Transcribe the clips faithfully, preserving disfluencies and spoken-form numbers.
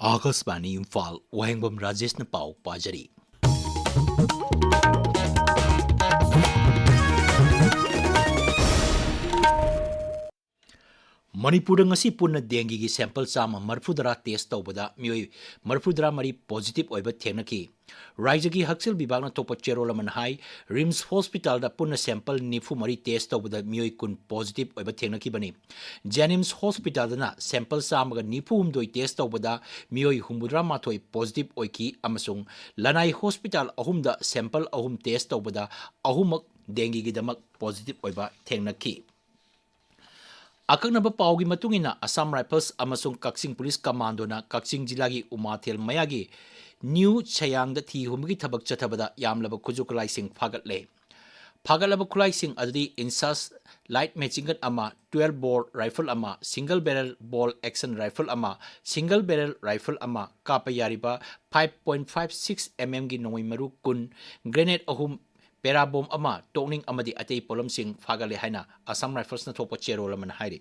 ꯑꯥꯀꯥꯁꯕꯥꯅꯤ ꯏꯝꯐꯥꯜ, ꯋꯥꯍꯦꯡꯕꯝ ꯔꯥꯖꯦꯁꯅ ꯄꯥꯎ ꯄꯥꯖꯔꯤ꯫ ꯃꯅꯤꯄꯨꯔꯗ ꯉꯁꯤ ꯄꯨꯟꯅ ꯗꯦꯡꯒꯤꯒꯤ ꯁꯦꯝꯄꯜ ꯆꯥꯝꯃ ꯃꯔꯤꯐꯨꯇꯔꯥ ꯇꯦꯁ ꯇꯧꯕꯗ ꯃꯤꯑꯣꯏ ꯃꯔꯤꯐꯨꯇꯔꯥ ꯃꯔꯤ ꯄꯣꯖꯤꯇꯤꯚ ꯑꯣꯏꯕ ꯊꯦꯡꯅꯈꯤ꯫ ꯔꯥꯏꯖ꯭ꯌꯒꯤ ꯍꯛꯁꯦꯜ ꯕꯤꯚꯥꯒꯅ ꯊꯣꯛꯄ ꯆꯦꯔꯣꯜ ꯑꯃꯅ ꯍꯥꯏ, ꯔꯤꯝꯁ ꯍꯣꯁꯄꯤꯇꯥꯜꯗ ꯄꯨꯟꯅ ꯁꯦꯝꯄꯜ ꯅꯤꯐꯨ ꯃꯔꯤ ꯇꯦꯁ ꯇꯧꯕꯗ ꯃꯤꯑꯣꯏ ꯀꯨꯟ ꯄꯣꯖꯤꯇꯤꯚ ꯑꯣꯏꯕ ꯊꯦꯡꯅꯈꯤꯕꯅꯤ꯫ ꯖꯦꯅꯤꯝꯁ ꯍꯣꯁꯄꯤꯇꯥꯜꯗꯅ ꯁꯦꯝꯄꯜ ꯆꯥꯝꯃꯒ ꯅꯤꯐꯨ ꯍꯨꯝꯗꯣꯏ ꯇꯦꯁ ꯇꯧꯕꯗ ꯃꯤꯑꯣꯏ ꯍꯨꯝꯐꯨꯇꯔꯥ ꯃꯥꯊꯣꯏ ꯄꯣꯖꯤꯇꯤꯚ ꯑꯣꯏꯈꯤ ꯑꯃꯁꯨꯡ ꯂꯅꯥꯏ ꯍꯣꯁꯄꯤꯇꯥꯜ ꯑꯍꯨꯝꯗ ꯁꯦꯝꯄꯜ ꯑꯍꯨꯝ ꯇꯦꯁ ꯇꯧꯕꯗ ꯑꯍꯨꯝꯃꯛ ꯗꯦꯡꯒꯤꯒꯤꯗꯃꯛ ꯄꯣꯖꯤꯇꯤꯚ ꯑꯣꯏꯕ ꯊꯦꯡꯅꯈꯤ꯫ ꯑꯀꯛꯅꯕ ꯄꯥꯎꯒꯤ ꯃꯇꯨꯡ ꯏꯟꯅ, ꯑꯁꯥꯝ ꯔꯥꯏꯐꯜꯁ ꯑꯃꯁꯨꯡ ꯀꯛꯆꯤꯡ ꯄꯨꯂꯤꯁ ꯀꯃꯥꯟꯗꯣꯅ ꯀꯛꯆꯤꯡ ꯖꯤꯂꯥꯒꯤ ꯎꯃꯥꯊꯦꯜ ꯃꯌꯥꯒꯤ ꯅ꯭ꯌꯨ ꯁꯌꯥꯡꯗ ꯊꯤ ꯍꯨꯝꯕꯒꯤ ꯊꯕꯛ ꯆꯠꯊꯕꯗ ꯌꯥꯝꯂꯕ ꯈꯨꯠꯁꯨ ꯈꯨꯠꯂꯥꯏꯁꯤꯡ ꯐꯥꯒꯠꯂꯦ꯫ ꯐꯥꯒꯠꯂꯕ ꯈꯨꯠꯂꯥꯏꯁꯤꯡ ꯑꯗꯨꯗꯤ ꯏꯟꯁꯥꯁ ꯂꯥꯏꯠ ꯃꯦꯆꯤꯟ ꯒꯟ ꯑꯃ, ꯇ꯭ꯋꯦꯜꯐ ꯕꯣꯔ ꯔꯥꯏꯐꯜ ꯑꯃ, ꯁꯤꯡꯒꯜ ꯕꯦꯔꯦꯜ ꯕꯣꯜ ꯑꯦꯛꯁꯟ ꯔꯥꯏꯐꯜ ꯑꯃ, ꯁꯤꯡꯒꯜ ꯕꯦꯔꯦꯜ ꯔꯥꯏꯐꯜ ꯑꯃ, ꯀꯥꯞꯄ ꯌꯥꯔꯤꯕ five point five six M ꯑꯦꯝꯒꯤ ꯅꯣꯡꯃꯩ ꯃꯔꯨ ꯀꯨꯟ, ꯒ꯭ꯔꯦꯅꯦꯗ ꯑꯍꯨꯝ, ꯄꯦꯔꯥꯕꯣꯝ ꯑꯃ, ꯇꯣꯛꯅꯤꯡ ꯑꯃꯗꯤ ꯑꯇꯩ ꯄꯣꯠꯂꯝꯁꯤꯡ ꯐꯥꯒꯠꯂꯦ ꯍꯥꯏꯅ ꯑꯁꯥꯝ ꯔꯥꯏꯐꯜꯁꯅ ꯊꯣꯛꯄ ꯆꯦꯔꯣꯜ ꯑꯃꯅ ꯍꯥꯏꯔꯤ꯫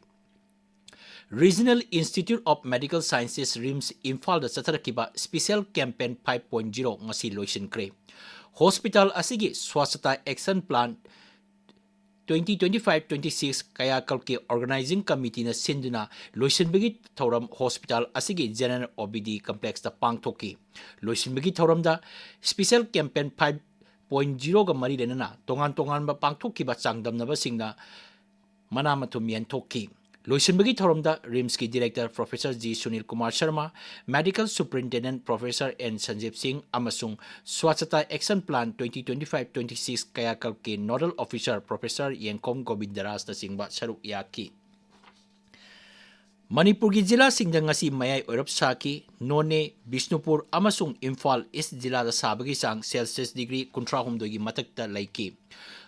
Regional Institute of Medical Sciences, RIMS, ꯏꯝꯐꯥꯜꯗ ꯆꯠꯊꯔꯛꯈꯤꯕ special campaign five point zero ꯉꯁꯤ ꯂꯣꯏꯁꯤꯟꯈ꯭ꯔꯦ꯫ ꯍꯣꯁꯄꯤꯇꯥꯜ ꯑꯁꯤꯒꯤ Swasthya action plan twenty twenty five twenty six ꯀꯌꯥꯀꯜꯀꯤ ꯑꯣꯔꯒꯅꯥꯏꯖꯤꯡ ꯀꯃꯤꯇꯤꯅ ꯁꯤꯟꯗꯨꯅ ꯂꯣꯏꯁꯤꯟꯕꯒꯤ ꯊꯧꯔꯝ ꯍꯣꯁꯄꯤꯇꯥꯜ ꯑꯁꯤꯒꯤ ꯖꯦꯅꯔꯦꯜ ꯑꯣ ꯄꯤ ꯗꯤ ꯀꯝꯄ꯭ꯂꯦꯛꯁꯇ ꯄꯥꯡꯊꯣꯛꯈꯤ꯫ ꯂꯣꯏꯁꯤꯟꯕꯒꯤ ꯊꯧꯔꯝꯗ ꯁ꯭ꯄꯤꯁꯦꯜ ꯀꯦꯝꯄꯦꯟ ꯐꯥꯏꯚ ꯄꯣꯏꯟꯠ ꯖꯤꯔꯣꯒ ꯃꯔꯤ ꯂꯩꯅꯅ ꯇꯣꯉꯥꯟ ꯇꯣꯉꯥꯟꯕ ꯄꯥꯡꯊꯣꯛꯈꯤꯕ ꯆꯥꯡꯗꯝꯅꯕꯁꯤꯡꯅ ꯃꯅꯥ ꯃꯊꯨꯝ ꯌꯦꯟꯊꯣꯛꯈꯤ꯫ ꯂꯣꯏꯁꯤꯟꯕꯒꯤ ꯊꯧꯔꯝꯗ ꯔꯤꯝꯁꯀꯤ director professor G Sunil Kumar Sharma, medical superintendent professor N Sanjib Singh ꯑꯃꯁꯨꯡ Swasthya action plan twenty twenty five twenty six ꯀꯌꯥꯀꯜꯀꯤ ꯅꯣꯗꯜ ꯑꯣꯐꯤꯁꯔ ꯄ꯭ꯔꯣꯐꯦꯁꯔ ꯌꯦꯡꯈꯣꯝ ꯒꯣꯕꯤꯟꯗꯔꯥꯖꯅꯆꯤꯡꯕ ꯁꯔꯨꯛ ꯌꯥꯈꯤ꯫ ꯃꯅꯤꯄꯨꯔꯒꯤ ꯖꯤꯂꯥꯁꯤꯡꯗ ꯉꯁꯤ ꯃꯌꯥꯏ ꯑꯣꯏꯔꯞ ꯁꯥꯈꯤ꯫ ꯅꯣꯅꯦ, ꯕꯤꯁꯅꯨꯄꯨꯔ ꯑꯃꯁꯨꯡ ꯏꯝꯐꯥꯜ ꯏꯁ ꯖꯤꯂꯥꯗ ꯁꯥꯕꯒꯤ ꯆꯥꯡ ꯁꯦꯜꯁꯤꯌꯁ ꯗꯤꯒ꯭ꯔꯤ ꯀꯨꯟꯊ꯭ꯔꯥ ꯍꯨꯝꯗꯣꯏꯒꯤ ꯃꯊꯛꯇ ꯂꯩꯈꯤ꯫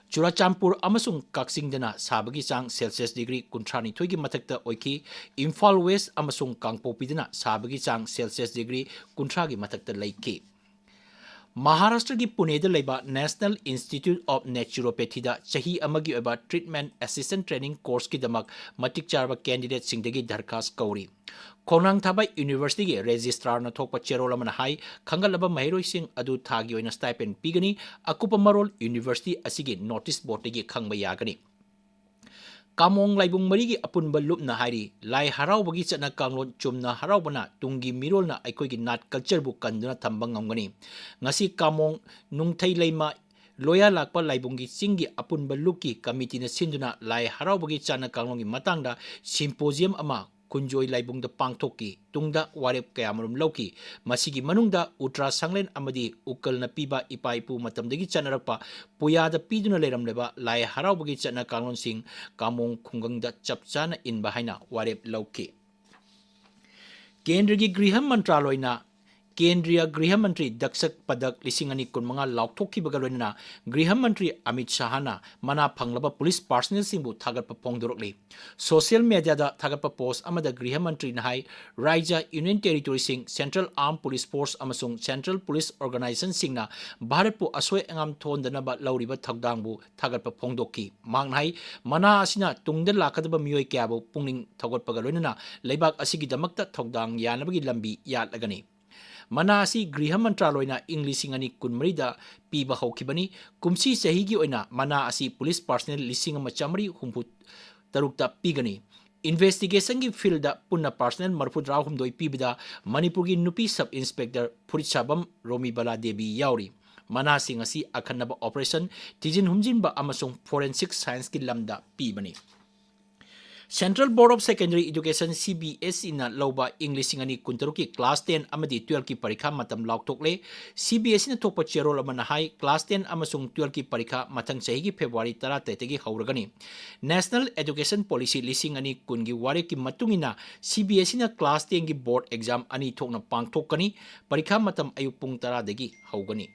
ꯆꯨꯔꯥꯆꯥꯟꯄꯨꯔ ꯑꯃꯁꯨꯡ ꯀꯛꯆꯤꯡꯗꯅ ꯁꯥꯕꯒꯤ ꯆꯥꯡ ꯁꯦꯜꯁꯤꯌꯁ ꯗꯤꯒ꯭ꯔꯤ ꯀꯨꯟꯊ꯭ꯔꯥ ꯅꯤꯊꯣꯏꯒꯤ ꯃꯊꯛꯇ ꯑꯣꯏꯈꯤ꯫ ꯏꯝꯐꯥꯜ ꯋꯦꯁ ꯑꯃꯁꯨꯡ ꯀꯥꯡꯄꯣꯛꯄꯤꯗꯅ ꯁꯥꯕꯒꯤ ꯆꯥꯡ ꯁꯦꯜꯁꯤꯌꯁ ꯗꯤꯒ꯭ꯔꯤ ꯀꯨꯟꯊ꯭ꯔꯥꯒꯤ ꯃꯊꯛꯇ ꯂꯩꯈꯤ꯫ ꯃꯍꯥꯔꯥꯁꯇ꯭ꯔꯒꯤ ꯄꯨꯅꯦꯗ ꯂꯩꯕ National Institute of Naturopathyꯗ ꯆꯍꯤ ꯑꯃꯒꯤ ꯑꯣꯏꯕ Treatment Assistant Training Courseꯀꯤꯗꯃꯛ ꯃꯇꯤꯛ ꯆꯥꯔꯕ candidateꯁꯤꯡꯗꯒꯤ ꯗꯔꯈꯥꯁ ꯀꯧꯔꯤ꯫ ꯈꯣꯡꯅꯥꯡ ꯊꯥꯕ Universityꯒꯤ Registrarꯅ ꯊꯣꯛꯄ ꯆꯦꯔꯣꯜ ꯑꯃꯅ ꯍꯥꯏ, ꯈꯟꯒꯠꯂꯕ ꯃꯍꯩꯔꯣꯏꯁꯤꯡ ꯑꯗꯨ ꯊꯥꯒꯤ ꯑꯣꯏꯅ stipend ꯄꯤꯒꯅꯤ꯫ ꯑꯀꯨꯞꯄ ꯃꯔꯣꯜ University ꯑꯁꯤꯒꯤ notice boardꯇꯒꯤ ꯈꯪꯕ ꯌꯥꯒꯅꯤ꯫ ꯀꯥꯃꯣꯡ ꯂꯥꯏꯕꯨꯡ ꯃꯔꯤꯒꯤ ꯑꯄꯨꯟꯕ ꯂꯨꯞꯅ ꯍꯥꯏꯔꯤ, ꯂꯥꯏ ꯍꯔꯥꯎꯕꯒꯤ ꯆꯠꯅ ꯀꯥꯡꯂꯣꯟ ꯆꯨꯝꯅ ꯍꯔꯥꯎꯕꯅ ꯇꯨꯡꯒꯤ ꯃꯤꯔꯣꯜꯅ ꯑꯩꯈꯣꯏꯒꯤ ꯅꯥꯠ cultureꯕꯨ ꯀꯟꯗꯨꯅ ꯊꯝꯕ ꯉꯝꯒꯅꯤ꯫ ꯉꯁꯤ ꯀꯥꯃꯣꯡ ꯅꯨꯡꯊꯩ ꯂꯩꯃ ꯂꯣꯌꯥ ꯂꯥꯛꯄ ꯂꯥꯏꯕꯨꯡꯒꯤ ꯆꯤꯡꯒꯤ ꯑꯄꯨꯟꯕ ꯂꯨꯞꯀꯤ committeeꯅ ꯁꯤꯟꯗꯨꯅ ꯂꯥꯏ ꯍꯔꯥꯎꯕꯒꯤ ꯆꯠꯅ ꯀꯥꯡꯂꯣꯟꯒꯤ ꯃꯇꯥꯡꯗ symposium ꯑꯃ ꯈꯨꯟꯖꯣꯏ ꯂꯥꯏꯕꯨꯡꯗ ꯄꯥꯡꯊꯣꯛꯈꯤ꯫ ꯇꯨꯡꯗ ꯋꯥꯔꯦꯞ ꯀꯌꯥꯃꯔꯨꯝ ꯂꯧꯈꯤ꯫ ꯃꯁꯤꯒꯤ ꯃꯅꯨꯡꯗ ꯎꯇ꯭ꯔꯥ ꯁꯪꯂꯦꯟ ꯑꯃꯗꯤ ꯎꯀꯜꯅ ꯄꯤꯕ ꯏꯄꯥ ꯏꯄꯨ ꯃꯇꯝꯗꯒꯤ ꯆꯠꯅꯔꯛꯄ ꯄꯨꯌꯥꯗ ꯄꯤꯗꯨꯅ ꯂꯩꯔꯝꯂꯕ ꯂꯥꯏ ꯍꯔꯥꯎꯕꯒꯤ ꯆꯠꯅ ꯀꯥꯡꯂꯣꯟꯁꯤꯡ ꯀꯥꯃꯣꯡ ꯈꯨꯡꯒꯪꯗ ꯆꯞ ꯆꯥꯅ ꯏꯟꯕ ꯍꯥꯏꯅ ꯋꯥꯔꯦꯞ ꯂꯧꯈꯤ꯫ ꯀꯦꯟꯗ꯭ꯔꯒꯤ ꯒ꯭ꯔꯤꯍ ꯃꯟꯇ꯭ꯔꯥꯂꯣꯏꯅ ꯀꯦꯟꯗ꯭ꯔꯤꯌ ꯒ꯭ꯔꯤꯍ ꯃꯟꯇ꯭ꯔꯤ ꯗꯛꯁꯛ ꯄꯗꯛ ꯂꯤꯁꯤꯡ ꯑꯅꯤ ꯀꯨꯟꯃꯉꯥ ꯂꯥꯎꯊꯣꯛꯈꯤꯕꯒ ꯂꯣꯏꯅꯅ ꯒ꯭ꯔꯤꯍ ꯃꯟꯇ꯭ꯔꯤ ꯑꯃꯤꯠ ꯁꯥꯍꯅ ꯃꯅꯥ ꯐꯪꯂꯕ ꯄꯨꯂꯤꯁ personnelꯁꯤꯡꯕꯨ ꯊꯥꯒꯠꯄ ꯐꯣꯡꯗꯣꯔꯛꯂꯤ꯫ Social mediaꯗ ꯊꯥꯒꯠꯄ post ꯑꯃꯗ ꯒ꯭ꯔꯤꯍ ꯃꯟꯇ꯭ꯔꯤꯅ ꯍꯥꯏ, ꯔꯥꯏꯖ꯭ꯌ, Union Territoryꯁꯤꯡ, Central Armed Police Force ꯑꯃꯁꯨꯡ Central Police Organisationꯁꯤꯡꯅ ꯚꯥꯔꯠꯄꯨ ꯑꯁꯣꯏ ꯑꯉꯥꯝ ꯊꯣꯛꯍꯟꯗꯅꯕ ꯂꯧꯔꯤꯕ ꯊꯧꯗꯥꯡꯕꯨ ꯊꯥꯒꯠꯄ ꯐꯣꯡꯗꯣꯛꯈꯤ꯫ ꯃꯍꯥꯛꯅ ꯍꯥꯏ, ꯃꯅꯥ ꯑꯁꯤꯅ ꯇꯨꯡꯗ ꯂꯥꯛꯀꯗꯕ ꯃꯤꯑꯣꯏ ꯀꯌꯥꯕꯨ ꯄꯨꯛꯅꯤꯡ ꯊꯧꯒꯠꯄꯒ ꯂꯣꯏꯅꯅ ꯂꯩꯕꯥꯛ ꯑꯁꯤꯒꯤꯗꯃꯛꯇ ꯊꯧꯗꯥꯡ ꯌꯥꯅꯕꯒꯤ ꯂꯝꯕꯤ ꯌꯥꯠꯂꯒꯅꯤ꯫ ꯃꯅꯥ ꯑꯁꯤ ꯒ꯭ꯔꯤꯍ ꯃꯟꯇ꯭ꯔꯥꯂꯣꯏꯅ ꯏꯪ ꯂꯤꯁꯤꯡ ꯑꯅꯤ ꯀꯨꯟꯃꯔꯤꯗ ꯄꯤꯕ ꯍꯧꯈꯤꯕꯅꯤ꯫ ꯀꯨꯝꯁꯤ ꯆꯍꯤꯒꯤ ꯑꯣꯏꯅ ꯃꯅꯥ ꯑꯁꯤ ꯄꯨꯂꯤꯁ personnel ꯂꯤꯁꯤꯡ ꯑꯃ ꯆꯥꯃꯔꯤ ꯍꯨꯝꯐꯨ ꯇꯔꯨꯛꯇ ꯄꯤꯒꯅꯤ꯫ Investigationꯒꯤ fieldꯗ ꯄꯨꯟꯅ personnel ꯃꯔꯤꯐꯨꯇꯔꯥꯍꯨꯝꯗꯣꯏ ꯄꯤꯕꯗ ꯃꯅꯤꯄꯨꯔꯒꯤ ꯅꯨꯄꯤ sub inspector ꯐꯨꯔꯤꯠꯁꯥꯕꯝ ꯔꯣꯃꯤꯕꯂꯥ ꯗꯦꯕꯤ ꯌꯥꯎꯔꯤ꯫ ꯃꯅꯥꯁꯤꯡ ꯑꯁꯤ ꯑꯈꯟꯅꯕ operation, ꯊꯤꯖꯤꯟ ꯍꯨꯝꯖꯤꯟꯕ ꯑꯃꯁꯨꯡ forensic scienceꯀꯤ ꯂꯝꯗ ꯄꯤꯕꯅꯤ꯫ Central Board of Secondary Education, CBSEꯅ ꯂꯧꯕ ꯏꯪ ꯂꯤꯁꯤꯡ ꯑꯅꯤ ꯀꯨꯟꯇꯔꯨꯛꯀꯤ class ten ꯑꯃꯗꯤ twelveꯀꯤ ꯄꯔꯤꯈꯥ ꯃꯇꯝ ꯂꯥꯎꯊꯣꯛꯂꯦ꯫ CBSEꯅ ꯊꯣꯛꯄ ꯆꯦꯔꯣꯜ ꯑꯃꯅ ꯍꯥꯏ, class ten ꯑꯃꯁꯨꯡ twelveꯀꯤ ꯄꯔꯤꯈꯥ ꯃꯊꯪ ꯆꯍꯤꯒꯤ February ꯇꯔꯥꯇꯔꯦꯠꯇꯒꯤ ꯍꯧꯔꯒꯅꯤ꯫ National Education Policy ꯂꯤꯁꯤꯡ ꯑꯅꯤ ꯀꯨꯟꯒꯤ ꯋꯥꯔꯦꯞꯀꯤ ꯃꯇꯨꯡ ꯏꯟꯅ CBSEꯅ class tenꯒꯤ board exam ꯑꯅꯤ ꯊꯣꯛꯅ ꯄꯥꯡꯊꯣꯛꯀꯅꯤ꯫ ꯄꯔꯤꯈꯥ ꯃꯇꯝ ꯑꯌꯨꯛ ꯄꯨꯡ ꯇꯔꯥꯗꯒꯤ ꯍꯧꯒꯅꯤ꯫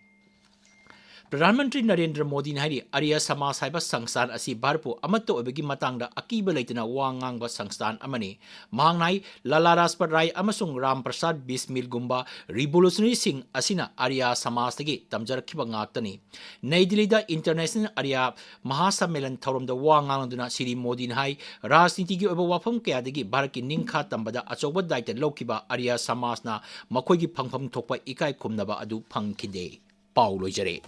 ꯄ꯭ꯔꯙꯥꯟ ꯃꯟꯇ꯭ꯔꯤ ꯅꯔꯦꯟꯗ꯭ꯔ ꯃꯣꯗꯤꯅ ꯍꯥꯏꯔꯤ, ꯑꯥꯔꯌꯥ ꯁꯃꯥꯖ ꯍꯥꯏꯕ ꯁꯪꯁꯊꯥꯟ ꯑꯁꯤ ꯚꯥꯔꯠꯄꯨ ꯑꯃꯠꯇ ꯑꯣꯏꯕꯒꯤ ꯃꯇꯥꯡꯗ ꯑꯀꯤꯕ ꯂꯩꯇꯅ ꯋꯥ ꯉꯥꯡꯕ ꯁꯪꯁꯊꯥꯟ ꯑꯃꯅꯤ꯫ ꯃꯍꯥꯛꯅ ꯍꯥꯏ, ꯂꯥꯂꯥ ꯔꯥꯖꯄꯠ ꯔꯥꯏ ꯑꯃꯁꯨꯡ ꯔꯥꯝ ꯄ꯭ꯔꯁꯥꯗ ꯕꯤꯁꯃꯤꯜꯒꯨꯝꯕ ꯔꯤꯚꯣꯂꯨꯁꯅꯔꯤꯁꯤꯡ ꯑꯁꯤꯅ ꯑꯥꯔꯌꯥ ꯁꯃꯥꯖꯇꯒꯤ ꯇꯝꯖꯔꯛꯈꯤꯕ ꯉꯥꯛꯇꯅꯤ꯫ ꯅꯩ ꯗꯤꯜꯂꯤꯗ ꯏꯟꯇꯔꯅꯦꯁꯅꯦꯜ ꯑꯥꯔꯌꯥ ꯃꯍꯥꯁꯝꯃꯦꯂꯟ ꯊꯧꯔꯝꯗ ꯋꯥ ꯉꯥꯡꯂꯗꯨꯅ ꯁ꯭ꯔꯤ ꯃꯣꯗꯤꯅ ꯍꯥꯏ, ꯔꯥꯖꯅꯤꯇꯤꯒꯤ ꯑꯣꯏꯕ ꯋꯥꯐꯝ ꯀꯌꯥꯗꯒꯤ ꯚꯥꯔꯠꯀꯤ ꯅꯤꯡꯈꯥ ꯇꯝꯕꯗ ꯑꯆꯧꯕ ꯗꯥꯏꯇ ꯂꯧꯈꯤꯕ ꯑꯥꯔꯌꯥ ꯁꯃꯥꯖꯅ ꯃꯈꯣꯏꯒꯤ ꯐꯪꯐꯝ ꯊꯣꯛꯄ ꯏꯀꯥꯏ ꯈꯨꯝꯅꯕ ꯑꯗꯨ ꯐꯪꯈꯤꯗꯦ꯫ ꯄꯥꯎ ꯂꯣꯏꯖꯔꯦ꯫